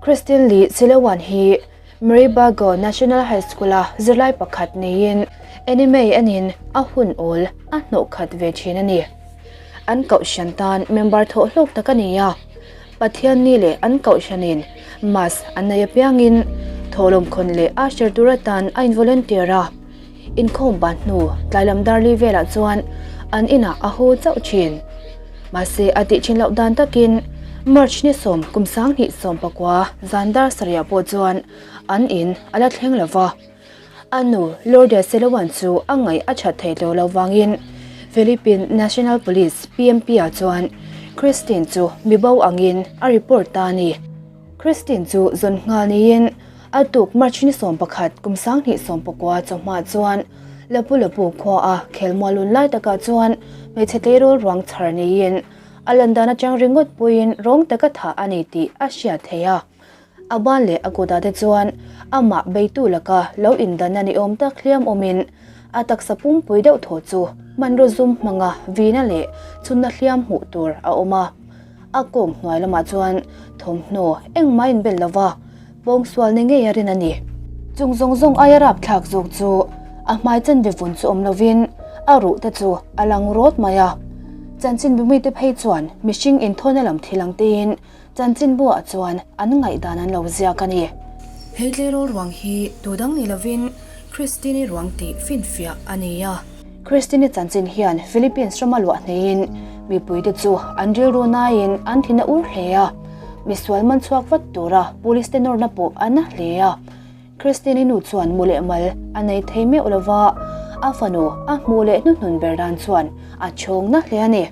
Christine Lee Silawan hi Maribago National High School-a zirlai pakhat niin anime enin a hun awl a hnawh khat ve thin a ni. An kohhran tan member thawh hlawk tak a ni a, Pathianni leh an kohhranin Mass an nei apiangin thawhlawm khawn leh usher tur atan a in-volunteer a. Inkhawm ban hnu tlailam darli velah chuan an inah a haw chauh thin. Mahse a tih thin loh dan takin March ni sawm kum 2019 zan dar sarihah pawh chuan an in a la thleng lo va. A nu Lourdes Selowan chu a ngaih a that thei tawh lo vangin Philippine National Police, PNP, ah chuan Christine chu mibo angin a report ta a ni. Christine chu zawn nghal niin A tuk March ni 11 kum 2019 chawhma chuan Lapu Lapu khua a khelmual lun lai takah chuan hmeichhe tleirawl ruang chhar niin a lan dan atang ringawt puiin rawng taka thah a ni tih a hriat theih a. A ban leh a kutah te chuan amah beitu laka lo indanna ni awm tak hliam awmin a taksa pumpui deuh thaw chu hmanraw zum hmanga vina leh chhunna hliam hmuh tur a awm a. A kawng hnuai lamah chuan thawmhnaw engmah a inbel lova. Pawngsual ni ngei a rin a ni. Chung zawng zawng aia rapthlak zawk chu a hmai chanve vun chu awm lovin a ruh te chu a lang rawt mai a. Chanchinbu mite phei chuan mihring inthawina lam thil ang tein chanchinbu ah chuan an ngaihdan an lo ziak a ni. He tleirawl ruang hi tu dang ni lovin Christine-i ruang tih finfiah a ni a. Christine-i chanchin hian Philippines rama luah hneiin mipuite chu an rilru naiin an thin a ur hle a. Misual man chhuak vat tura police te nawrna pawh a na hle a. Christine-i nu chuan mu leh mal a nei thei meuh lova, a fanu a hmuh leh hnuhnun ber dan chuan a chhawng na hle a ni.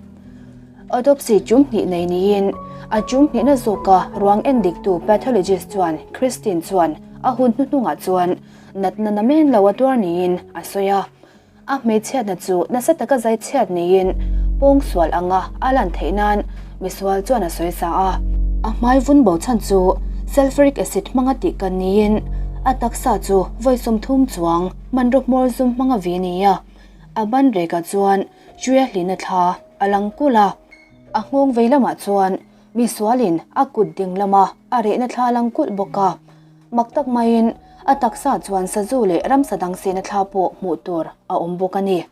Autopsy chum hnih nei niin a chum hnihna zawka ruang en diktu pathologist chuan Christine chuan a hun hnuhnungah chuan natna namen lo a tuar niin a sawi a. A hmeichhiatna chu nasa taka zaichhiat niin pawngsual anga a lan theih nan misual chuan a sawi sa a. A hmai vun bo chhan chu sulfuric acid hmanga tih kan niin a taksa chu vawi 30 chuang hmanraw hmawr zum hmanga vi a ni a. A ban rekah chuan Tria hlina thla a lang kulh a. A nghawng vei lamah chuan misualin a kut ding lama a rehna thla a lang kulh bawk a. Mak tak maiin a taksa chuan sazu leh ramsa dang sehna thla pawh hmuh tur a awm bawk a ni.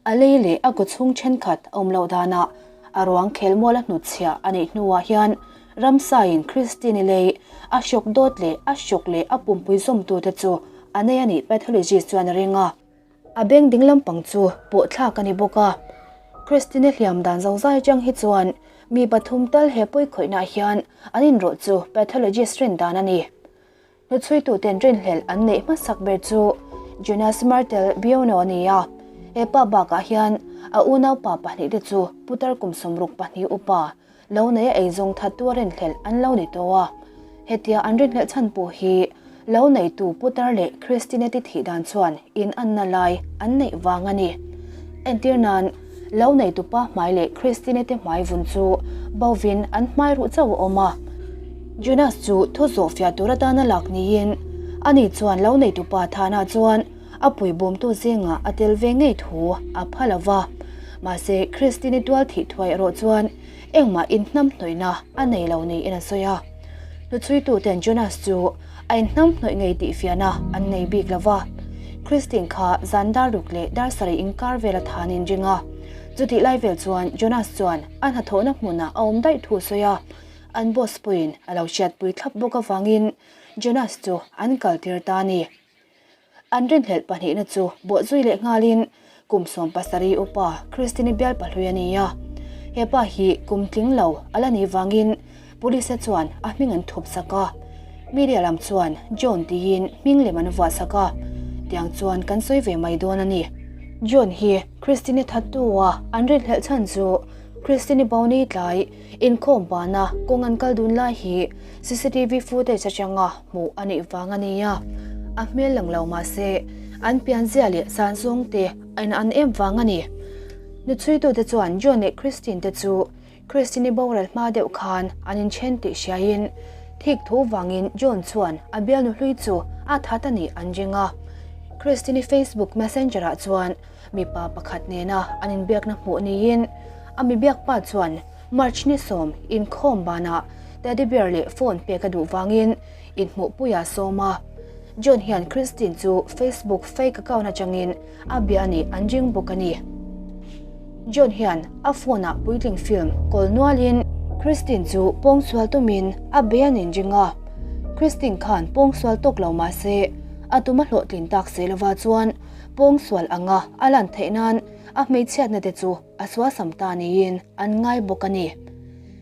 A lei leh a kawchhung thenkhat a awm loh danah a ruang khelmual a hnutchhiah a neih hnuah hian ramsain Christine-i lei a hrawk dawt leh a hrawk leh a pumpui zawmtute chu a nei a nih pathologist chuan a ring a. A beng ding lampang chu pawh thlak a ni bawk a. Christine hliam dan zozai atang hi chuan mi pathum tal he pawi khawihnaah hian an inrawlh chu pathologist rin dan a ni. Hnuchhuituten rinhlelh an neih hmasak ber chu Jonas Martel Biono a ni a. He pa bakah hian a unaupa pahnihte chu putar kum 62 upa Lo neia eizawng thattu a rinhlelh an lo ni tawh a, hetia an rinhlelh chhan pawh hi lo neitu Putar leh Christineti thih dan chuan in anna lai an neih vang a ni. Entir nan, lo neitu pa hmai leh Christineti hmai vun chu bovin an hmai ruh chauh a awm a. Jonas chu thu zawhfiah tur atana lak niin ani chuan lo neitu pa thahna chuan a puibawmtu zingah a tel ve ngei thu a pha lo va. Mahse, Christine-i tual thih thuai erawh chuan engmah inhnamhnawihna a nei lo niin a sawi a. Hnuchhuituten Jonas chu a inhnamhnawih ngei tih fiahna an nei bik lo va. Christine kha zan dar ruk leh dar sarih inkar vel a than in ring a. Chutih lai vel chuan Jonas chuan a hnathawhna hmunah a awm daih thu a sawi a. An boss pawhin a lo hriatpui thlap bawk avangin Jonas chu an kaltir ta a ni. An rinhlelh pahnihna chu bawhzui leh nghalin kum 17 upa Christine bial pahlui a ni a. He pa hi kum tling lo a la nih vangin police chuan a hming an thup sak a. Media lam chuan John tiin hming lem an vuah sak a, tiang chuan kan sawi ve mai dawn a ni. John hi Christine thattu a an rinhlelh chhan chu Christine Boni tlai inkhawm bana kawng an kal dun lai hi CCTV footage atanga hmuh a nih vang a ni a, a hmel lang lo mah se an pianzia leh san zawng te a in an em vang a ni. Nuchhuitute chuan John leh Christine te chu Christine-i boral hma deuh khan an inthen tih hriaiin thik thu vangin John chuan a bialnu hlui chu a that a nih an ring a. Christine-i Facebook Messenger-ah chuan mipa pakhat nena an inbiakna hmuh niin a mibiakpa chuan March ni 10 inkhawm banah. teddy bear leh phone pek a duh vangin inhmuhpui a sawm a. John hian Christine chu Facebook fake account atangin a bia a nih an ring bawk a ni. John hian a phone ah puitling film kawl nualin Christine chu pawngsual tumin a bei a nin ring a. Christine khan pawngsual tawk lo mah se a tum a hlawhtlin tak si lova chuan pawngsual anga a lan theih nan a hmeichhiatna te chu a sualsam ta niin an ngai bawk a ni.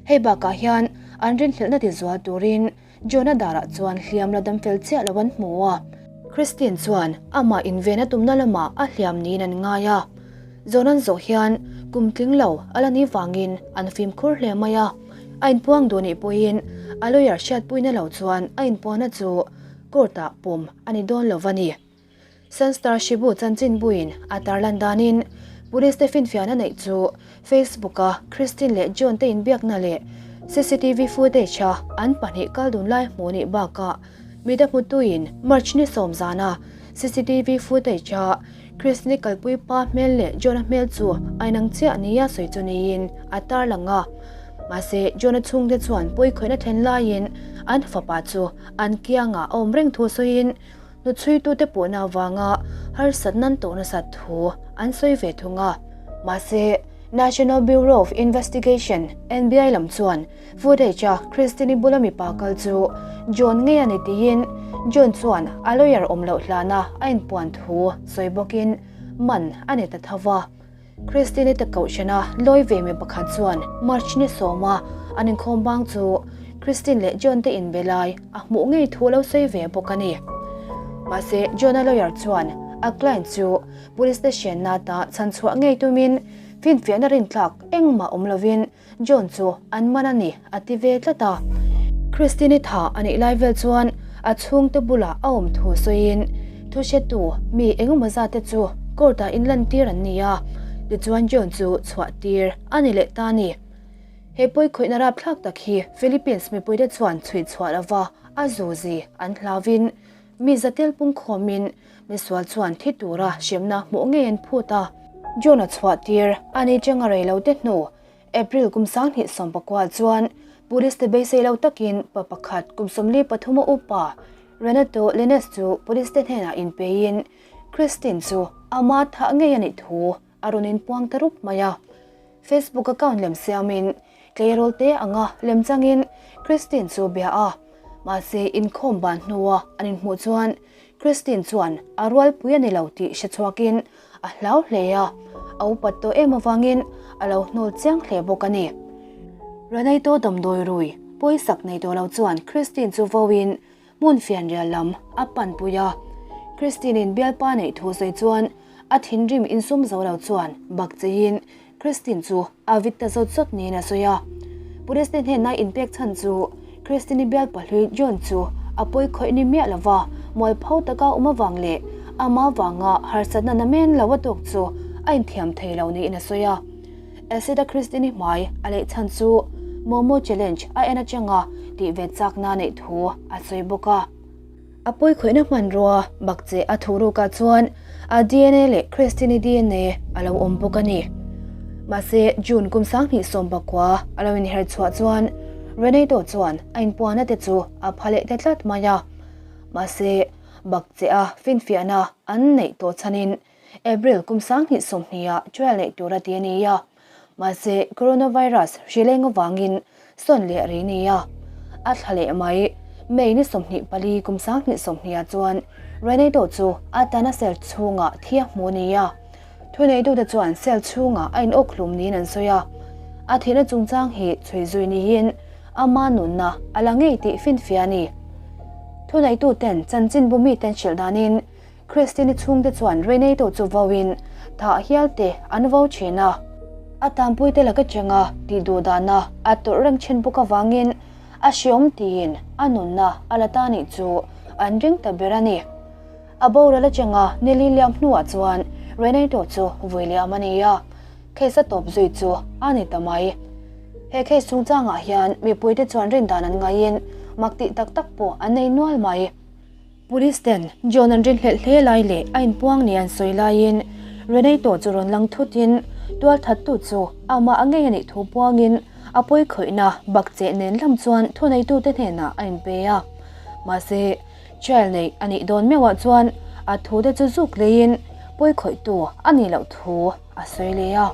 Hei bakah hian an rinhlelhna tizual turin Jonah darah chuan hliam la dam fel chiah lo an hmu a. Christine chuan amah inven a tumna lamah a hliam niin an ngai a. John-a'n zawh hian kum tling lo a la nih vangin an fimkhur hle mai a. A inpuang duh nih pawhin a lawyer hriatpuina lo chuan a inpuahna chu court-ah pawm a ni dawn lo va ni. Sunstar Shibu chanchinbuin a tarlan danin Police te finfiahna neih chu Facebook-a Christine leh John te inbiakna leh cctv footage-a an pahnih kal dun lai hmuh nih bakah mida hmutuin March ni sawm zana cctv footage-a Christine kalpui pa hmel leh John-a hmel chu a inang chiah nia sawi chu niin a tarlang a. Mahse, John-a chhungte chuan pawikhawihna thlen laiin an fapa chu an kiangah a awm reng thu sawiin Hnuchhuitute puhna avanga harsatna an tawh nasat thu an sawi ve thung a. Mahse, National Bureau of Investigation, NBI, lam chuan footage-a Christine-i bula mipa kal chu John ngei a ni tiin John chuan a lawyer awm loh hlana a inpuan thu sawi bawkin man a ni ta tho va. Christine-i te kohhrana lawi ve mi pakhat chuan March ni sawma an inkhawm bang chu Christine leh John te inbe lai a hmuh ngei thu lo sawi ve bawk a ni. Mahse, John-a lawyer chuan a client chu police te hrianna ata chhanchhuah ngei tumin finfiahna rintlak engmah awm lovin John chu an man a ni a ti ve tlat a. Christine-i tha a nih lai vel chuan a chhungte bulah a awm thu sawiin thuhretu mi engemaw zat te chu court-ah inlantir an ni a, tichuan John chu chhuah tir a ni leh ta a ni. He pawikhawihna rapthlak tak hi Philippines mipuite chuan chhui chhuah lova a zuzi an hlauvin mi zatel pungkhawmin misual chuan thi tura hremna hmuh ngei an phut a. John-a chhuah tir a ni changa rei lo te hnu April kum 2019 chuan Police te beisei lo takin pa pakhat kum 43 a upa Renato Lines chu Police te hnenah inpeiin Christine chu ama thah ngei a nih thu a rawn inpuang ta rup mai a. Facebook account lem siamin tleirawl te anga lem changin Christine chu bia a, mahse inkhawm ban hnua an inhmuh chuan Christine chuan a rualpui a ni lo tih hre chhuakin a hlau hle a, a upat tawh em avangin a lo hnawl chiang hle bawk a ni. Renato damdawi rui pawisak nei tawh lo chuan Christine chu vawiin hmun fianrial lam a panpui a, Christine-in bialpa neih thu sawi chuan a thinrim insum zo lo chuan bak cheiin Christine chu a vit ta zawt zawt niin a sawi a. Police te hnena inpek chhan chu Christine-i bialpa hlui John chu a pawi khawih ni miah lova mualpho taka awm avang leh ama vanga harsatna na men lo a tawk chu a inthiam thei lo niin a sawi a. Acid-a Christine-i hmai a leih chhan chu Momo Challenge a en atanga tih ve chakna neih thu a sawi bawk a. A pawikhawihna hmanrua bakcheh a thuh rukah chuan a dna leh Christine-i dna a lo awm bawk a ni. Mahse, June kum 2019 a lo inher chhuah chuan Renato chuan a inpuahna te chu a pha leh ta tlat mai a. Mahse, bakcheh a finfiahna an neih tawh chhanin April kum 2020 ah trial neih tur a ti a ni a. Mahse, coronavirus hri leng avangin sawn leh rih ni a. A thla leh mai, May ni 24 kum 2020 ah chuan Renato chu a tana cell chhungah thi a hmu a ni a. Thuneitute chuan cell chhungah a inawk hlum niin an sawi a. A thihna chungchang hi chhui zui niin ama nunna a la ngei tih finfiah a ni. Thuneituten chanchinbu miten hrilh danin Christine-i chhungte chuan Renato chu vauin thah hial te an vau thin a. A tanpuite laka chenga tih duh dahna a tawrh reng thin bawk avangin a hreawm tiin a nunna a la ta nih chu an ring ta ber a ni. A boral atanga ni li liam hnuah chuan Renato chu vui liam a ni a, case a tawp zui chu a ni ta mai. He case chungchangah hian mipuite chuan rindan an ngaiin mak tih tak tak pawh an nei nual mai. Police ten John an rinhlelh hle lai leh a inpuang ni an sawi laiin Renato chu rawn lang thutin tualthattu chu amah a ngei a nih thu puangin A pawi khawihna bakcheh nen lam chuan thuneitute hnenah a inpe a. Mahse, trial neih a nih dawn meuhah chuan a thute chu zuk leiin pawi khawihtu a nih loh thu a sawi leh a.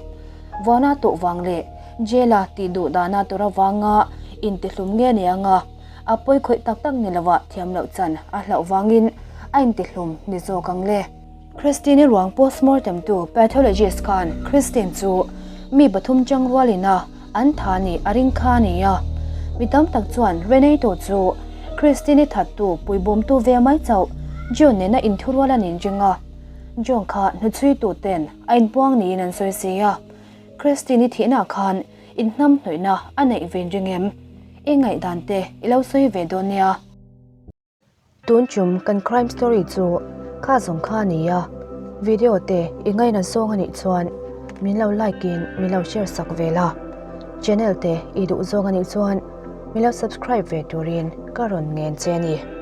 Vuana tawh vang leh jail-a tih duh dana tur avanga intihlum nge ni anga a pawi khawih tak tak ni lovah thiam loh chan a hlauh vangin a intihlum ni zawk ang le. Christine-i ruang postmortem tu pathologist khan Christine chu mi pathum chang rualin a an tha nih a ring kha a ni a. Mi tam tak chuan Renato chu Christine-i thattu puibawmtu ve mai chauh John nena inthurual a nin ring a. John kha hnuchhuitu ten a inpuang niin an sawi si a. Christine-i thihna khan inhnamhnawihna a neih ve ring em? I ngaihdan te i lo sawi ve dawn nia. Tun chum kan crime story chu kha zawng kha a ni a, video te i ngaina zawng a nih chuan min lo like in min lo share sak ve la, channel te i duh zawng a nih chuan min lo subscribe ve turin ka rawn ngen che a ni.